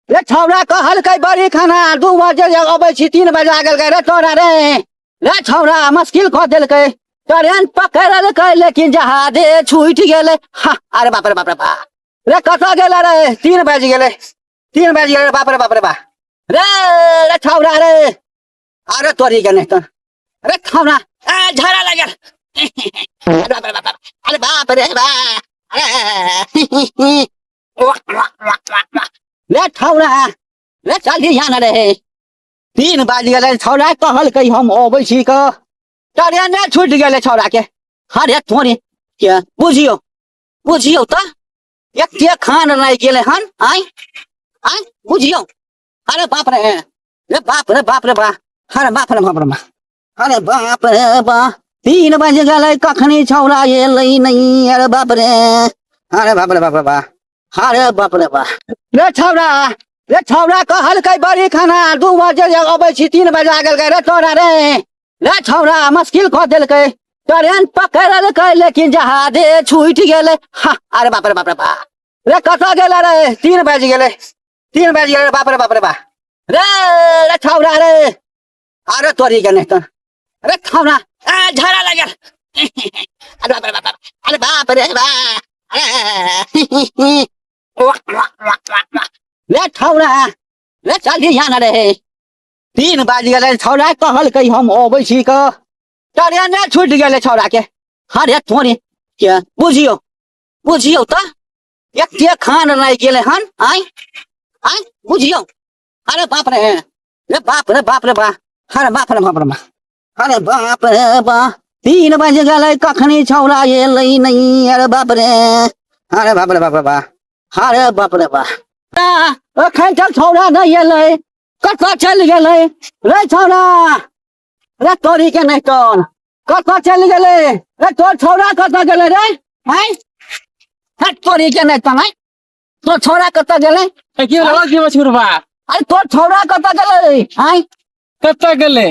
रे छौड़ा कहलकै बड़ी खाना 2 बजे अबै छी, 3 बजे आ गेलकै रे तोरा रे। रे छौड़ा मुश्किल कऽ देलकै, ट्रेन पकड़लकै लेकिन जहाजे छूटि गेलै। हाँ, अरे बाप रे बाप रे बाप रे, कतऽ गेलै रे? 3 बाजि गेलै, 3 बाजि गेलै, बाप रे बाप रे बाप रे। रे छौड़ा रे, अरे तोरी के नहीं तो अरे छौड़ा ए झाड़ा लागल। अरे बाप रे बाप, अरे बाप रे बाप, अरे रे छौड़ा रे, चल यहाँ न रे। 3 बाजि गेलै, छौड़ा कहलकै हम अबै छी क, ट्रेने छूटि गेलै छौड़ा के। अरे तोरी के बुझियौ, बुझियौ तऽ एते खान लागि गेलै हन। आँय आँय बुझियौ, अरे बाप रे रे बाप रे बाप रे बाप, अरे बाप रे बाप रे बाप, अरे बाप रे बाप, 3 बज गेलै कखनी छौड़ा एलै नहि। अरे बाप रे, अरे बाप रे बाप रे बाप, अरे बाप रे बाप रे छौड़ा रे। छौड़ा कहलकै बड़ी खाना 2 बजे अबै छी, 3 बजे आ गेलकै रे तोरा रे। रे छौड़ा मुश्किल कऽ देलकै, ट्रेन पकड़लकै लेकिन जहाजे छूटि गेलै। हाँ, अरे बाप रे बाप रे बाप रे, कतऽ गेलै रे? 3 बाजि गेलै, 3 बाजि गेलै, बाप रे बाप रे बाप रे। रे छौड़ा रे, अरे तोरी के नहीं तो अरे छौड़ा ए झाड़ा लागल। अरे बाप रे बाप, अरे बाप रे बाप, अरे रे छौड़ा रे, चल यहाँ न रे। 3 बाजि गेलै, छौड़ा कहलकै हम अबै छी क, ट्रेने छूटि गेलै छौड़ा के। अरे तोरी के बुझियौ, बुझियौ तऽ एते खान लागि गेलै हन। आँय आँय बुझियौ, अरे बाप रे रे बाप रे बाप रे बाप, अरे बाप रे बाप रे बाप, अरे बाप रे बाप, 3 बाजि गेलै कखनी छौड़ा एलै नहि। अरे बाप रे, अरे बाप रे बाप रे बाप, अरे बाप रे बाप, एखन तक छौड़ा नहि एलै, कतऽ चलि गेलै रे छौड़ा? रे तोरी के नहि तोर कतऽ चलि गेलै रे? तोर छौड़ा कतऽ गेलै रे? आँय हट, तोरी के नहि तोर, तोर छौड़ा कतऽ गेलै? ए, की भेलौ की बछुरबा? अरे तोर छौड़ा कतऽ गेलै? आँय कतऽ गेलै?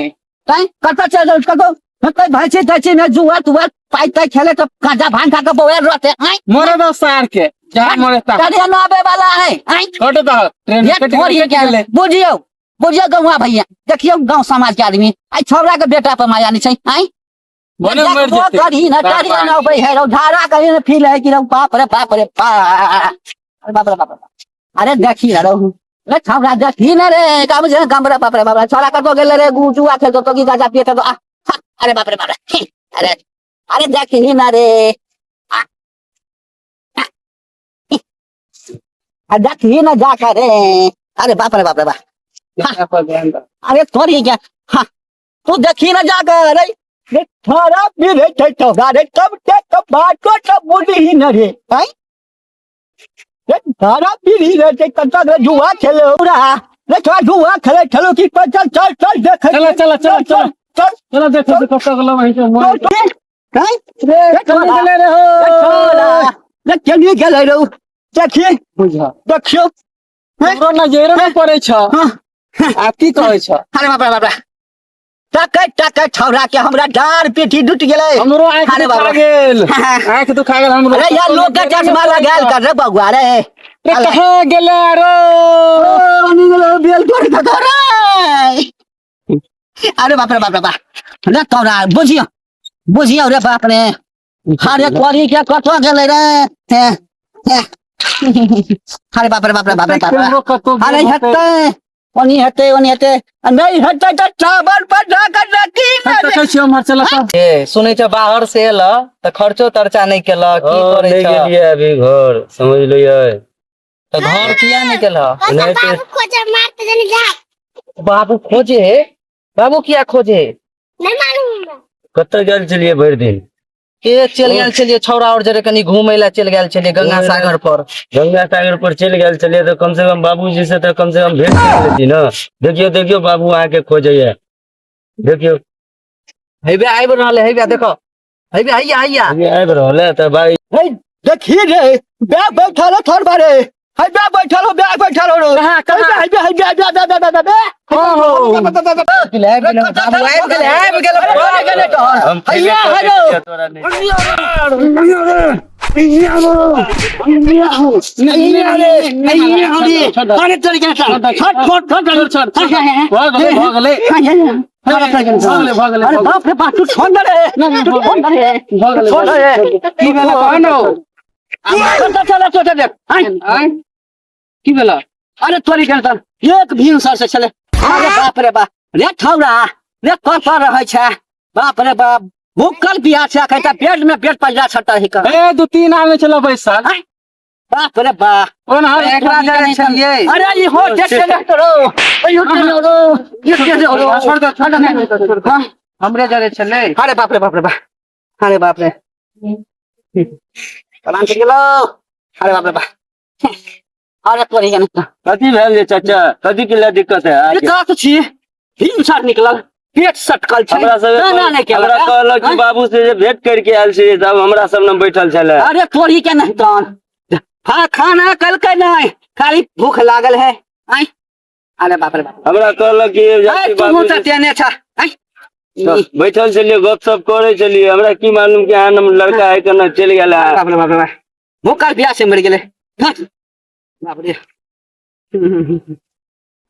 तैं कतऽ चलि गेल? कतौ कतौ भैंसी तैंसी में जुआ तुआ पाइ ताइ खेले तऽ गांजा भांग खा कऽ बौआयल रहतै। आँय मरे दो सार के, जा मरे ता। ट्रेन आबे वाला है। आँय छोड़ दो ट्रेन ये कटि तोरी गेलै, के कटि गेलै। बुझियौ, बुझियौ गौआ भैया, देखियौ गाँव समाज के आदमी, आइ छौड़ा के बेटा पर माया नहीं छै। आँय बने मरि देखबो जेतै। करी न, बाप करी न बाप। अबै है रौ, धारा करी न फील है कि रौ, बाप रे बाप रे बाप, अरे बाप रे बाप रे बाप। अरे देखी न रौ रे छौड़ा, देखी न रे, काम जे काम रे, बाप रे बाप रे, छौड़ा कतौ गेलै रे? गु जुआ खेलतो तो की गाजा पियत तो, आ, हा, अरे बाप रे बाप रे, हे, अरे अरे देखी न रे, आ, आ, हे, आ, देखी न जा कर रे, अरे बाप रे बाप रे बाप, अरे थोड़ी क्या, हाँ तू देखी न जा कर रे, रे थारा भी रे छै छौड़ा रे, तब ते तब बातो तब बोली ही न रे, आँय रे थारा भी रे छै कतऽ रे जुआ खेले रा रे थोड़ा जुआ खेले खेलो की पर चल चल चल देख, चल चल चल चल चल चल देखो तो कतऽ गेलौ वहीं से मोर। चल चल आँय रे चल गेलै रे हो। रे छौड़ा रे चलि गेलै रौ, देखी बुझा देखियौ हमरो नजरो नहि पड़ै छ। हाँ। आ की कहै छ? अरे बाप रे बाप रे, टकै टकै छौड़ा के हमरा डाँड़ पीठी टूटि गेलै। हमरो आँखि अरे दुखा बाबा। गेल, आँखि दुखा गेल हमरो। अरे यार लोग के चश्मा लगायल कर रे बउआ रे। रे कहाँ गेलै रो? ओ, ओनी गेलै, बेल तोड़ के धर रे। अरे बाप रे बाप रे बाप रे तोरा, बुझियो बुझियो रे बाप रे, अरे तोरी के कतऽ गेलै रे? हे, हे। अरे बाप रे बाप रे बाप रे बाप रे। हमरो कतौ अरे गेल होतै। हेतै ओनी, हेतै ओनी हेतै, आ नहि हेतै तऽ चावल पर जा कऽ रखी हम ने। देखै छियै उम्हर चलऽ तऽ। ए सुनै छ बाहर से एल तऽ खर्चो तर्चा नहि केलक, की हँ, करै नहि छ? गेलियै अभी घर, समझ लियै। तऽ घर किया नहि गेलह? नहि तऽ बाबू खोजे मारते जनी जा। बाबू खोजे हे? बाबू किया खोजे हे? नहीं मालूम हमरा। कतऽ गेल छलियै भरि दिन? ए चलि गेल छलियै छौड़ा और जरे कनी घूमै लए चलि गेल छलियै गंगा सागर पर। गंगा सागर पर चलि गेल छलियै तऽ कम से कम बाबूजी से तऽ कम से कम भेंट कर लेती ने। देखियौ देखियौ बाबू अहाँके खोजैया, देखियौ। हेबे आबि रहल है, हेबे देखो, हेबे हैया हैया आबि रहल है तऽ भाई। हे, देखी रे, बे बैठल थोड़ बारे। है बे बैठल हो, बे बैठल हो रो। कहाँ कहाँ? है बे, है बे, है बे, बे, बे, बे, बे। ओ आबि गेलै बाबू, आबि गेलै, आबि गेलै। अरे, गेलै तोहर। हम हैया, पहिले हेलो। कहै छियै तोरा नहि। अरे तोरी के चल। छोड़, छोड़, छोड़, छोड़, छोड़, छोड़। भऽ गेलै, भऽ गेलै। अरे भऽ गेलै, भऽ गेलै। बाप रे बाप, तू छोड़ ना रे, तू छोड़ ना रे, भऽ गेलै, छोड़ रे। की भेलै कह न? चल, चल, चल, चल, आइ। आँय? की भेलै? अरे तोरी के चल, एक भिनसर से छले। अरे बाप रे बाप रे, छौड़ा रे, कतऽ रहै छै? बाप रे बाप, भूखल बिया छै अखन तऽ पेट में पेट पजरा छटा ही कर। ए, दू तीन आदमी छलै बैसल। बाप रे बाप। ओना एकरा जरे छलियै। अरे ई हो देख के देख रो, ई हो के रो, ई के रो। छोड़ दे, छोड़ दे, छोड़ दे। हाँ। हमरे जरे छलै। अरे बाप रे बाप रे बाप, अरे बाप रे, प्रणाम कर गेलो। अरे बाप रे बाप, अरे तोरी के नहीं। कथी भेल जे चाचा, कथी के लिए दिक्कत है ई कत छी? हिंसर निकलल, पेट सटकल छै। हमरा सब ना ना नहीं केलक। हमरा कहलक कि बाबू से जे भेंट करके आयल छी, तब हमरा सब ने बैठल छलै। अरे तोरी के नहीं तहन हाँ, खाना कलकै नहीं, खाली भूख लागल है। आय, अरे बाप रे बाप। हमरा कहलक कि आय जाति तू बाबू तऽ तेने छ। आय। से बैठल छलियै, गपशप करै छलियै, हमरा की मालूम कि अहाँ लड़का है केना चलि गेल है। बाप रे बाप रे बाप, भूखल प्यास से मरि गेलै। हट। बाप रे,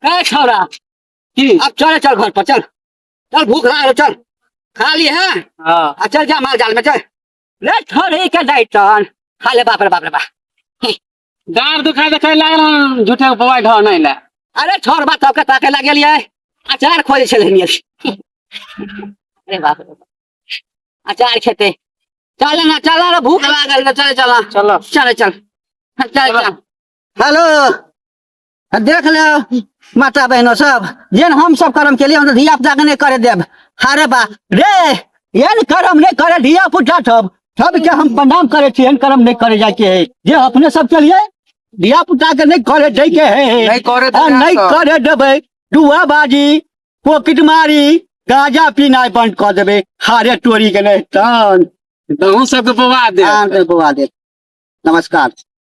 ए छौड़ा। की? अब चल, चल घर पर चल, चल, भूख लागल, चल, खाली है। हाँ। आ चल जा माल जाल में चल रे, छोड़े के नहीं तहन खा ले। बाप रे बाप रे बाप। डाँर दुखा देखाय लागल हन, झूठे के पवाइ ढह नहि ले। अरे छोड़ बात, सबके ताके लागल अचार खोजे छलै। अरे बाप रे बाप, अचार खेते। चल ना, चल ना, भूख लागल, चल, चल। चलो। चल, चल, चल, चल। हेलो, देख ले माता बहनो सब, जेन हम सब कर्म के लिए, हम धिया पुता के नहीं करे देब। अरे बा रे, एहन कर्म नहीं करे धिया पुता सब, सबके हम प्रणाम करे छी। एहन कर्म नहीं करे जाय के है जे अपने सब के लिए, धिया पुता के नहीं करे जाय के है। नहि करे। आ नहीं करे देबै। जुआबाजी, पॉकेट मारी, गांजा पीनाइ बंद कऽ देबै। हारे टोरी के नहीं तहन। अहूँ सबके पवा दे। आम के बौआ देब। नमस्कार।